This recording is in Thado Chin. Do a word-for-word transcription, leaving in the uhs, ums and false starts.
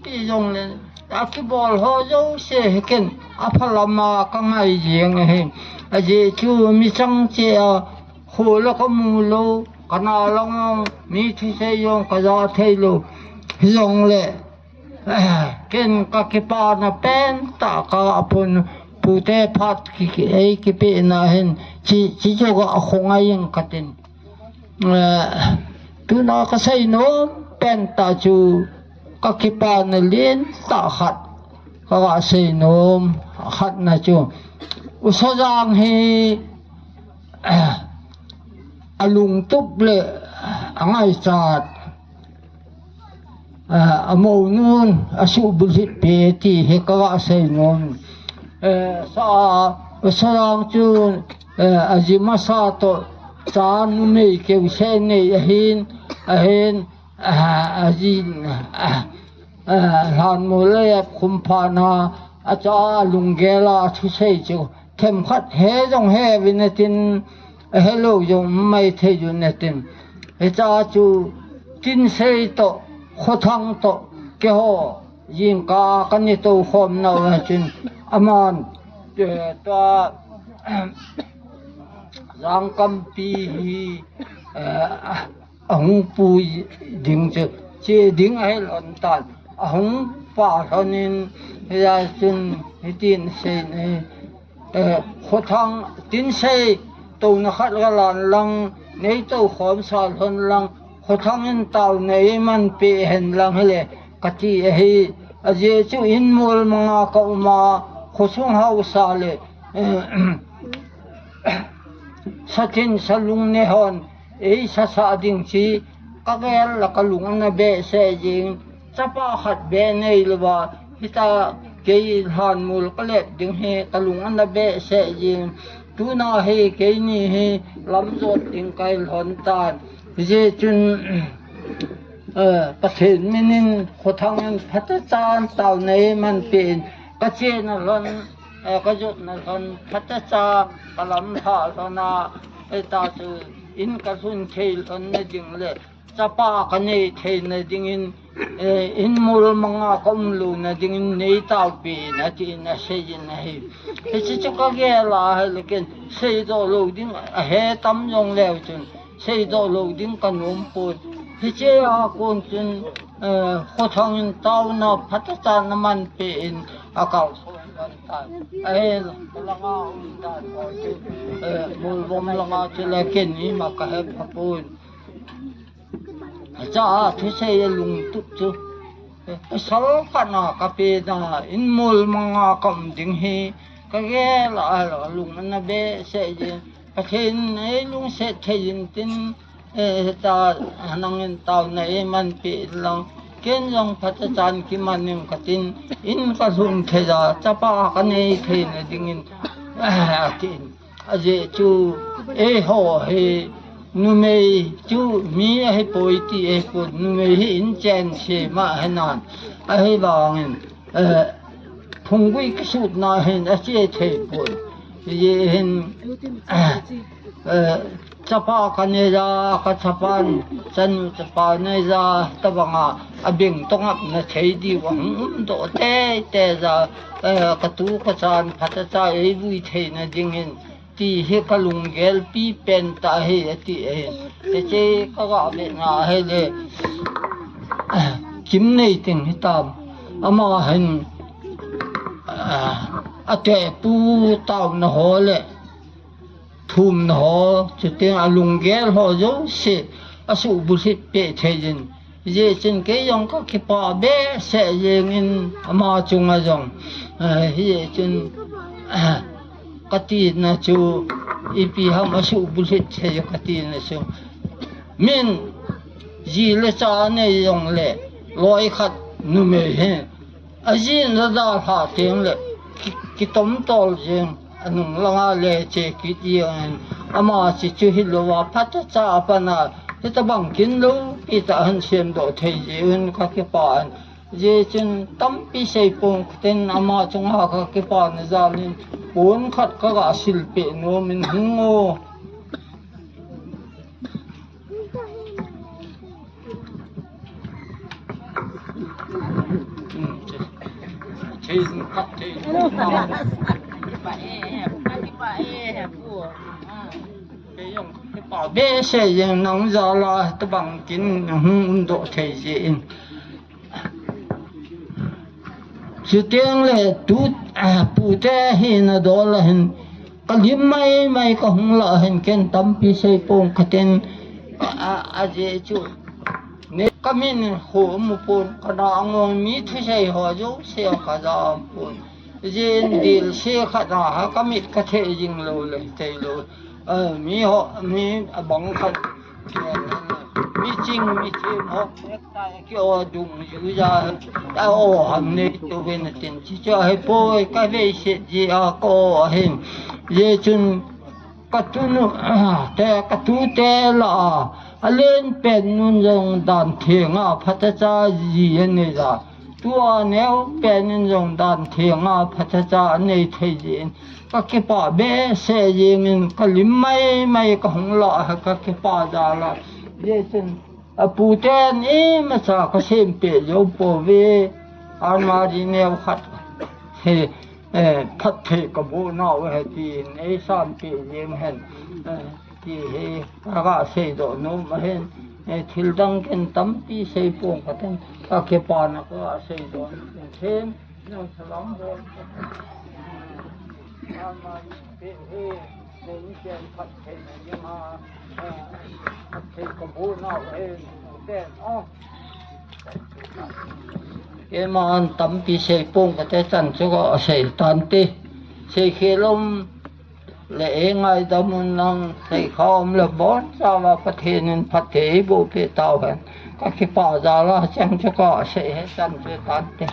Pi jong le, a kibol ho jouse hi ken, a phalama ka ngai jeng ahi. Ajeh chu mi chang che a, khol a ka mu lou, ka na lang mi thusei jong ka ja thei lou. Hi jong le, ken ka kipana pen tah ka apun pute phat ki, ki, ei kipehna hin, chi, chi chu ka khongai ing ka tin. Eh, tuna ka seinom pen tah chu ka kipana lentah khat ka ga seinom khat na chu, U Sajang hi, eh, a lungtup le a ngaichat, eh, a mounun a suhbulhit pe ti hi ka ga seinom. Eh, sa, U Sajang chu, eh, a ji masa toh cha numei keu seh nei ahin, ahin, ah, a jin, ah, ah, lhanmol le khum phat na, a cha lunggel a thusei chu themkhat he jong he uvin tin, a helou jong mai thei uvin tin. Hicha chu Tinsei toh, Khothang toh, keiho jingkah ka ni tou khom nau chun, aman, eh, tua, Jangkampi hi, eh, a hung pui ding chu, che ding ahi lhon tan. A hung pah lhon in, hia chun hitin sei nei, eh, Khothang Tinsei touna khat ka lan lang, nei tou khom sa lhon lang, Khothang in taona ei man pe hen lang hile, ka ti ahi. Ajeh chu in mol manga ka um a, khosung hausa le, eh, sathin salung ne hon, ei sasa ding chi, ka gel la ka lung ana behseh jing, chapa khat beh nei louva, hita kei lhanmol ka let ding hi ka lung ana behseh jing, tuna hi keini hi lamjot ding ka hi lhon tan, hijeh chun, eh, Pathen min in Khothang in phatechan taona ei man pe in, ka chena lhon, eh, ka jotna lhon, phatecha ka lam lha lhon a, eh, ta chu in ka lhun thei lhon na ding le, chapa ka nei thei na ding in, eh, in mol manga ka um lou na ding in nei tao pe in, ati in a sei in ahi. Hiche chu ka gel a, hile ken seidoh lou ding a he tam jong leu chun, seidoh lou ding ka nom pon. Hiche a kon chun, eh, Khothang in taona phatechan ana man pe in a kal son lhon tan. Ahi, langa um tan, eh, Molvom langa chu le ken ima ka he pha pon. Cha a thusei a lungtup chu, eh, pasal khat na ka pe na, in mol manga ka um ding hi ka gel a, a lung ana behseh jing. Pathen in ei lungset thei in tin, eh, ta, nang in taona ei man pe in lang, ken jong phatechan kiman in ka tin, in ka lhun thei a, chapa ka nei thei na ding in, eh, a tin. Ajeh chu, eiho hi, numei chu mi ahi poi ti ahi pon, numei hi in chen se ma ahi nan. Ahivangin, eh, phunggui kisutna hin a che thei pon. Hijeh hin, eh, chapa ka nei a, ka chapan, chanu chapa nei a, tabanga, a beng tongap na thei diu a hung um doh tei tei a, eh, ka tu ka chan phatecha ei vui thei na ding hin, ti hi ka lunggel pi pen tah hi, ati ahi. Hiche ka ga ve na hile, Kimneiting hitam. Ama hin, ah, a tepu taona ho le thumna ho, chuteng a lunggel ho jouse a suhbulhit pe thei in. Hijeh chun kei jong ka kipah behseh jeng in ama chunga jong. Eh, hijeh chun, eh, ka tina chu ipi ham a suhbulhit thei ka tina chu. Min ji le cha nei jong le loi khat numei hi. A ji in la dalha teng le ki, kitom tol jeng, a nung langa le che kit jeng in, ama chi chu hilouva phatecha a pan a, hitabang kin lou, pi tah a hin semdoh thei jeh un ka kipah in, hijeh chun tampi sei pon ka tin ama chunga ka kipana jal in, pon khat ka ga sil peh nom in hung o. Kei jong kipa behseh jeng nang jal a, tabang kin hung um doh thei jeh in. Chuteng le tu, ah, pute hina dol a hin, ka lim mai mai ka hung lah a hin, ken tampi sei pong ka tin, a, a, ajeh chu. Ne ka min ho mu pon, ka na ngong mi thusei ho jouse ka ja pon. Jin dil se khat a ha ka mit ka thei jing lou le, thei lou. Eh, mi ho, mi abang khat. Mi ching, mi chim ho. Ki o dung ju ja. Ta o ham ne to ve na tin. Chi cha he poi ka ve se ji a ko a hin. Ye chun ka tunu, ah, te, ka tute la, a len pen nun jong dan theng a phatecha ji a nei ja. Tua neo pen in jong dan theng a phatecha a nei thei jin. Ka kipa behseh jeng in ka lim mai mai ka hung lah a ka kipa jal a. Ye chun a puten imacha ka sem peh jou pouve. Almari neo khat. He, eh, phatthei ka bu nau he tin, ei sam peh jeng hen, eh, ti hi ka ga sei doh nom a hin, eh, thil dang ken tampi sei pong ka tin, ka kipana ka ga sei doh nom hin, nang salam bol. Ama peh hi, eh, ni ken phatthei na jeng a, eh, phatthei ka bu nau he, ten, oh. Keiman tampi sei pong kate chan chu ka sei tante. Sei khelom le e ngaidam un lang sei khom le bon chauva Pathen in phatthei eiboh peh tau hen. Ka kipa jal a chan chu ka sei he chan chu tante.